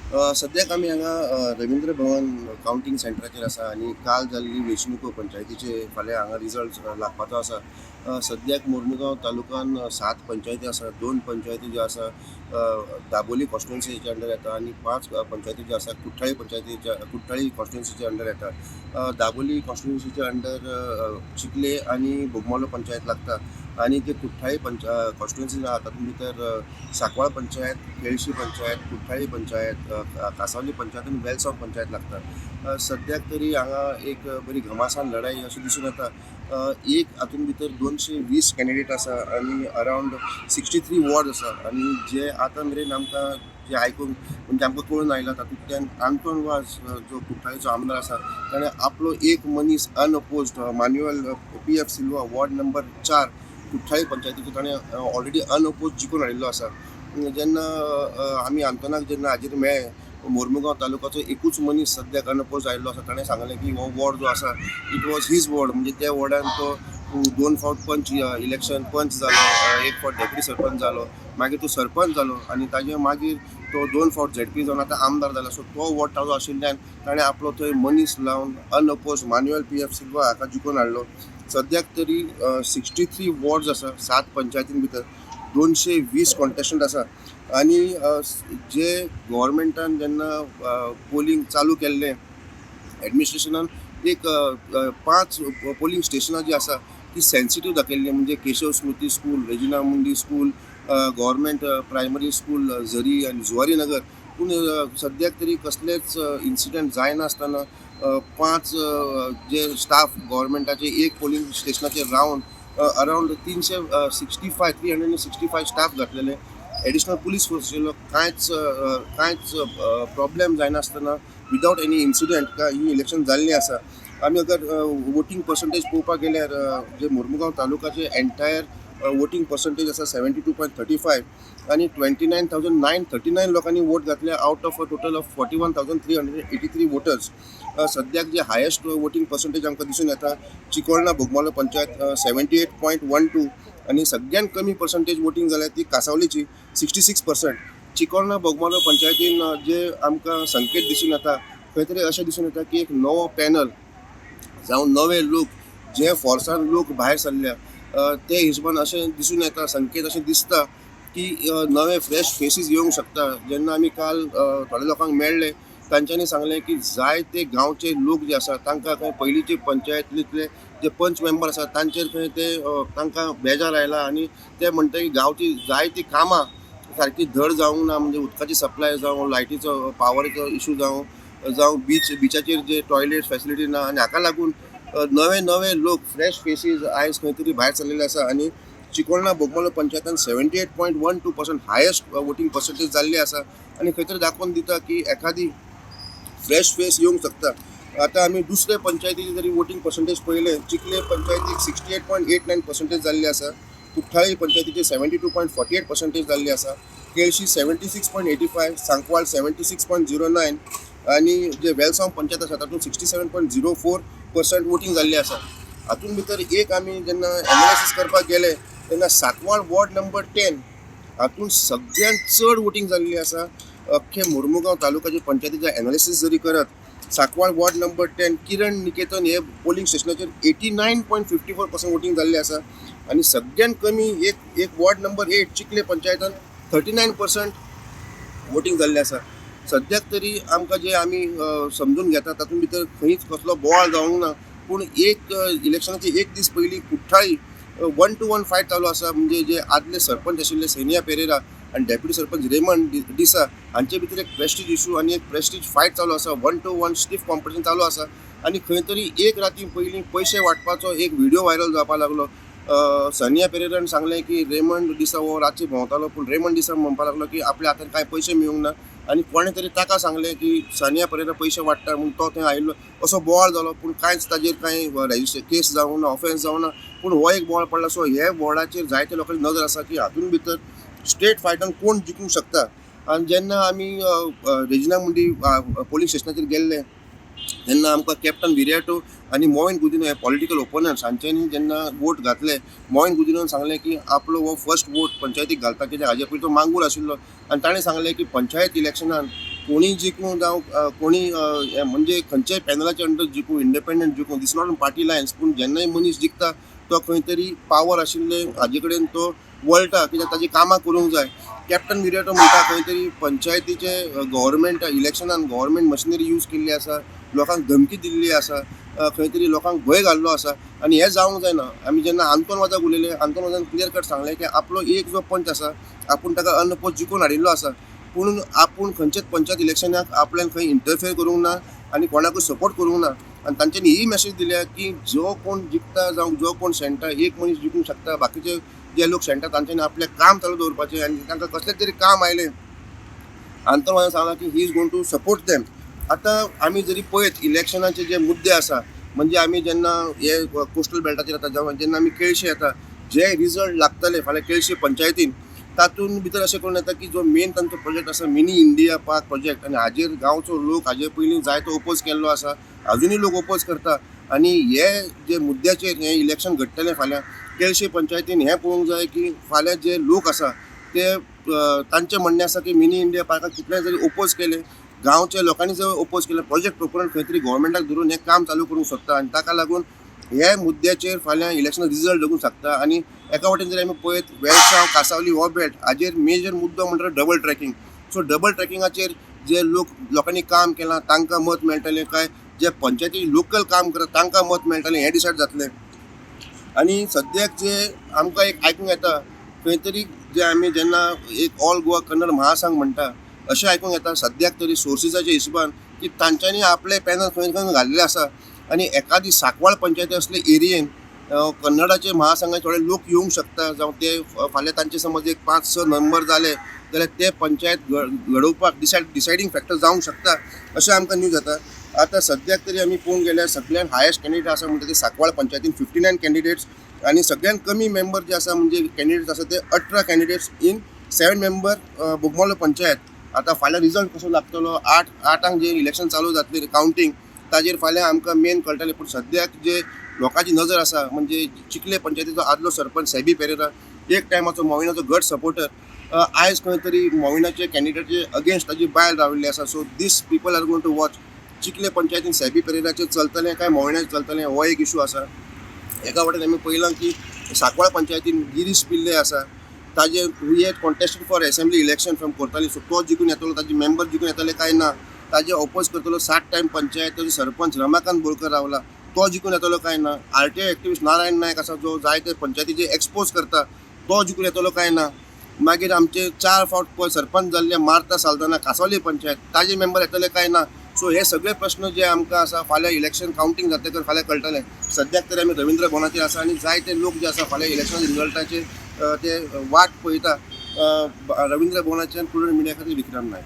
सद्याक आमी हांगा रवींद्र भवन कावंटींग सेंटराचेर आसा आनी काल जाल्ली वेंचणुको पंचायतीचे फाल्यां हांगा रिजल्ट लागपाचो आसा. सद्याक मोर्मुगांव तालुकान 7 पंचायती आसा. 2 पंचायती ज्यो आसा दाबोली कॉन्स्टिट्युएन्सीच्या अंडर येता आनी 5 पंचायती ज्यो आसा कुठ्ठाळी पंचायतीच्या कुठ्ठाळी कॉन्स्टिट्युएन्सीच्या अंडर येता. दाबोली कॉन्स्टिट्युएन्सीच्या अंडर चिखले आनी बोगमालो पंचायत लागता आनी जे कुठ्ठाळी कॉन्स्टिट्युएन्सी आहा तातूंत भितर सांकवाळ पंचायत, केळशी पंचायत, कुठ्ठाळी पंचायत, कासावली पंचायत आनी वेलसांव पंचायत लागता. सद्याक तरी हांगा एक बरी घमासान लढाई अशी दिसून येता. एक हातूंत भितर 220 कॅन्डिडेट आसा आनी अरावंड 63 वॉर्ड आसा आनी जे आतां मेरेन आमकां जे आयकूंक म्हणजे आमकां कळून आयला तातूंतल्यान आंतोन वाज जो कुठ्ठाळीचो आमदार आसा ताणें आपलो एक मनीस unopposed Manuel P F Silva ward number 4 Cortalim पंचायतीचो ताणें ऑलरेडी अनअपोज जिखून हाडिल्लो आसा. जेन्ना आमी आंतोनाक जेन्ना हाजेर मेळ्ळे, मोर्मुगांव तालुकाचो एकूच मनीस सद्याक अनअपोज आयिल्लो आसा, ताणें सांगलें की हो वॉर्ड जो आसा it was his ward, म्हणजे त्या वॉर्डान तो 2 फावट पंच इलेक्शन पंच जालो, 1 फावट डेप्युटी सरपंच जालो, मागीर तो सरपंच जालो आनी ताजे मागीर तो 2 फावट झेडपी जावन आतां आमदार जाला. सो तो वॉर्ड ताजो आशिल्ल्यान ताणें आपलो थंय मनीस लावन unopposed Manuel P F Silva हाका जिखून हाडलो. सद्याक तरी 63 वॉर्ड्स आसा, 7 पंचायतीं भितर 220 कॉन्टेस्टंट आसा आनी जे गव्हर्मेंटान जेन्ना पोलींग चालू केल्लें एडमिनिस्ट्रेशनान एक 5 पोलींग स्टेशनां जी आसा ती सेन्सिटीव दाखयल्ली, म्हणजे Keshav Smriti school, Regina Mundi school, government primary school Zari आनी जुवारी नगर. पूण सद्याक तरी कसलेच इन्सिडंट जायनासतना 5 जे स्टाफ गव्हर्मेंटाचे एक पोलींग स्टेशनाचेर रावन अरावंड 365 स्टाफ घातलेले, एडिशनल पुलीस फोर्स आशिल्लो, कांयच कांयच प्रॉब्लेम जायनासतना विदावट एनी इन्सिडंट ही इलेक्शन जाल्ली आसा. आमी अगर वोटींग पर्संटेज पळोवपाक गेल्यार जे मोर्मुगांव तालुकाचे एंटायर वोटींग पर्संटेज आसा 72.35 आनी 29,939 लोकांनी वोट घातले out of a total of 41,383 voters. सद्याक जे हायेस्ट वोटींग पर्संटेज आमकां दिसून येता चिकोळणा बोगमालो पंचायत 78.12 आनी सगळ्यात कमी पर्संटेज वोटींग जाल्या ती कासावलीची 66%. चिकोळणा बोगमालो पंचायतीन जे आमकां संकेत दिसून येता खंय तरी अशें दिसून येता की एक नवो पॅनल जावं नवे लोक जे फोर्सान लोक भायर सरल्या ते हिशोबान अशें दिसून येता, संकेत अशें दिसता की नवे फ्रेश फेसीस येवंक शकता. जेन्ना आमी काल थोड्या लोकांक मेळ्ळे तांच्यांनी सांगलें की जायते गांवचे लोक जे आसा तांकां खंय पयलींचे पंचायतींतले जे पंच मेंबर आसा तांचेर खंय ते तांकां बेजार आयला आनी ते म्हणटा की गांवची जायतीं कामां सारकी धड जावंक ना, म्हणजे उदकाची सप्लाय जावं, लायटीचो पावरीचो इशू जावं, जावं बिचाचेर जे टॉयलेट फॅसिलिटी ना आनी हाका लागून नवे नवे लोक फ्रेश फेसीस आयज खंय तरी भायर सरलेले आसा आनी Chicolna Bogmalo पंचायतान 78.12% highest voting percentage जाल्ली आसा आनी खंय तरी दाखोवन दिता की एखादी फ्रेश फेस येवंक शकता. आतां आमी दुसरे पंचायतीचे जरी वोटींग पर्संटेज पळयलें, चिखले पंचायतीक 68.89% जाल्ली आसा, कुठ्ठाळी पंचायतीचे 72.48% जाल्ली आसा, केळशी 76.85, सांकवाळ 76.09 आनी जे वेलसांव पंचायत आसा तातूंत 67.04% वोटींग जाल्ली आसा. हातूंत भितर एक आमी जेन्ना एनालिसीस करपाक गेले तेन्ना सांकवाळ वॉर्ड नंबर 10 हातूंत सगळ्यांत चड वोटींग जाल्ली आसा. अख्खे मोर्मुगांव तालुकाचे पंचायतीचे एनालिसीस जरी करत सांकवाळ वॉर्ड नंबर 10 किरण निकेतन हे पोलींग स्टेशनाचेर 89.54% वोटींग जाल्लें आसा आनी सगळ्यांत कमी एक एक वॉर्ड नंबर 8 चिखले पंचायतान 39% वोटींग जाल्लें आसा. सद्याक तरी आमकां जे आमी समजून घेता तातूंत भितर खंयच कसलो बोवाळ जावंक ना, पूण एक इलेक्शनाचे एक दीस पयलीं कुठ्ठाळी 1 to 1 फायट चालू आसा, म्हणजे जे आदले सरपंच आशिल्ले सेनिया पेरेरा आनी डेप्युटी सरपंच रेमंड डिसा हांचे भितर एक प्रेस्टीज इशू आनी एक प्रेस्टीज फायट चालू आसा. 1 to 1 stiff competition चालू आसा आनी खंय तरी एक राती पयलीं पयशे वांटपाचो एक व्हिडियो व्हायरल जावपाक लागलो. सनिया पेरेरान सांगलें की रेमंड डिसा हो रातचे भोंवतालो, पूण रेमंड डिसा म्हणपाक लागलो की आपल्या हातान कांय पयशे मेळूंक ना आनी कोणें तरी ताका सांगलें की सानिया परेरा पयशे वांट्टा म्हूण तो थंय आयिल्लो, असो बोवाळ जालो. पूण कांयच ताजेर कांय रजिस्टर केस जावंक ना, ऑफेन्स जावंक ना, पूण हो एक बोवाळ पडला. सो हे वॉर्डाचेर जायते लोकांची नजर आसा की हातूंत भितर स्टेट फायटान कोण जिखूंक शकता. आनी जेन्ना आमी रेजिना मुंडी पोलीस स्टेशनाचेर गेल्ले तेन्ना आमकां कॅप्टन विरियाटो आनी मोविन गुदिनो हे पॉलिटिकल ओपोनंट्स हांच्यांनी जेन्ना वोट घातले, मोविन गुदिनोन सांगलें की आपलो हो फर्स्ट वोट पंचायतीक घालता, कित्याक हाजे पयलीं तो मांगूर आशिल्लो आनी ताणें सांगलें की पंचायत इलेक्शनान कोणी जिखूं जावं कोणी म्हणजे खंयच्याय पॅनलाच्या अंडर जिखूं, इंडिपेंडंट जिखूं, this not on party lines. पूण जेन्नाय मनीस जिखता तो खंय तरी पावर आशिल्ले हाजे कडेन तो वळटा, कित्याक ताजी कामां करूंक जाय. कॅप्टन विरियाटो म्हणटा खंय तरी पंचायतीचे गव्हर्मेंट इलेक्शनान गव्हर्मेंट मशिनरी यूज केल्ली आसा, लोकांक धमकी दिल्ली आसा, खंय तरी लोकांक भंय घाल्लो आसा आनी हें जावंक जायना. आमी जेन्ना आंतोन वाजाक उलयले, आंतोन वाजान क्लियर कट सांगलें की आपलो एक जो पंच आसा आपूण ताका अनअपोज जिखून हाडिल्लो आसा, पूण आपूण खंयच्याच पंचायत इलेक्शनाक आपल्यान खंय इंटरफेयर करूंक ना आनी कोणाकूय सपोर्ट करूंक ना. आनी तांच्यांनी ही मॅसेज दिल्या की जो कोण जिखता जावं जो कोण शेणटा, एक मनीस जिखूंक शकता, बाकीचे जे लोक शेणटा तांच्यांनी आपलें काम चालू दवरपाचें आनी तांकां कसलें तरी काम आयलें, आंतोन वाजान सांगलां की he is going to support them. आतां आमी जरी पळयत इलेक्शनाचे जे मुद्दे आसा, म्हणजे आमी जेन्ना हे कोस्टल बेल्टाचेर येता, जेन्ना आमी केळशे येता, जे रिजल्ट लागतले फाल्यां केळशे पंचायतीन, तातूंत भितर अशें करून येता की जो मेन तांचो प्रोजेक्ट आसा मिनी इंडिया पार्क प्रोजेक्ट, आनी हाजेर गांवचो लोक हाजे पयलीं जायतो ओपोज केल्लो आसा, अजुनूय लोक ओपोज करता. आनी हे जे मुद्द्याचेर हें इलेक्शन घडटलें फाल्यां केळशे पंचायतीन, हें पळोवंक जाय की फाल्यां जे लोक आसा ते तांचें म्हणणें आसा की मिनी इंडिया पार्काक कितलें जरी ओपोज केलें, गांवच्या लोकांनी जर ओपोज केलें, प्रोजेक्ट प्रोपोनंट खंय तरी गव्हर्मेंटाक धरून हें काम चालू करूंक सोदता आनी ताका लागून हे मुद्द्याचेर फाल्यां इलेक्शन रिजल्ट लागूंक शकता. आनी एका वटेन जर आमी पळयत वेळसांव कासावली हो बेल्ट हाजेर मेजर मुद्दो म्हणटा डबल ट्रॅकिंग. सो डबल ट्रॅकिंगाचेर जे लोक लोकांनी काम केलां तांकां मत मेळटलें काय जे पंचायती लोकल काम करता तांकां मत मेळटलें हें डिसायड जातलें. आनी सद्याक जे आमकां एक आयकूंक येता खंय तरी जे आमी जेन्ना एक ऑल गोवा कन्नड महासंघ म्हणटा अशें आयकूंक येता सद्याक तरी सोर्सिसाच्या हिशोबान की तांच्यांनी आपले पॅनल खंय खंय घाल्ले आसा आनी एकादी सांकवाळ पंचायती असले एरियेन कन्नडाचे महासंघाचे थोडे लोक येवंक शकता, जावं ते फाल्यां तांचे समज एक 5-6 नंबर जाले जाल्यार ते पंचायत घडोवपाक डिसायडींग फॅक्टर जावंक शकता अशें आमकां न्यूज येता. आतां सद्याक तरी आमी पळोवंक गेल्यार सगळ्यान हायस्ट कॅन्डिडेट आसा म्हणटा ते सांकवाळ पंचायतीन 59 कॅन्डिडेट्स आनी सगळ्यान कमी मेंबर जे आसा म्हणजे कॅन्डिडेट्स आसा ते 18 candidates in 7 member Bogmalo panchayat. आतां फाल्यां रिजल्ट कसो लागतलो, 8 आठांक जे इलेक्शन चालू जातलें कावंटींग ताजेर फाल्यां आमकां मेन कळटलें. पूण सद्याक जे लोकांची नजर आसा म्हणजे चिखले पंचायतीचो आदलो सरपंच सॅबी पेरेरा एक टायमाचो मोविनाचो घट सपोर्टर, आयज खंय तरी मोविनाचे कॅन्डिडेटचे अगेन्स्ट ताजी बायल राविल्ली आसा. So this people are going to watch Chikhale पंचायतीन सॅबी पेरेराचेर चलतलें काय मोविनाचेर चलतलें हो एक इशू आसा. एका वटेन आमी पळयलां की सांकवाळ पंचायतीन गिरीश पिल्ले आसा, ताजे he had contested for assembly election from Cortalim, so तो जिखून येतलो, ताजे मेंबर जिखून येतले काय ना. ताजे ओपोज करतलो 60 टायम पंचायत सरपंच रमाकांत बोरकर रावला, तो जिखून येतलो काय ना. आरटीआय एक्टिविस्ट नारायण नायक आसा जो जायते पंचायतीचे एक्सपोज करता, तो जिखून येतलो काय ना. मागीर आमचे 4 फावट सरपंच जाल्ले मार्ता साल्दाना कासावली पंचायत, ताजे मेंबर येतले काय ना. सो हे सगळे प्रश्न जे आमकां आसा फाल्यां इलेक्शन कावंटींग जातकर फाल्यां कळटलें. सद्याक तरी आमी रवींद्र भवनाचेर आसा आनी जायते लोक जे आसा फाल्यां इलेक्शन रिजल्टाचेर ते वाट पळयता. रवींद्र भवनाच्यान प्रुडंट मिडिया खातीर विक्रम नायक.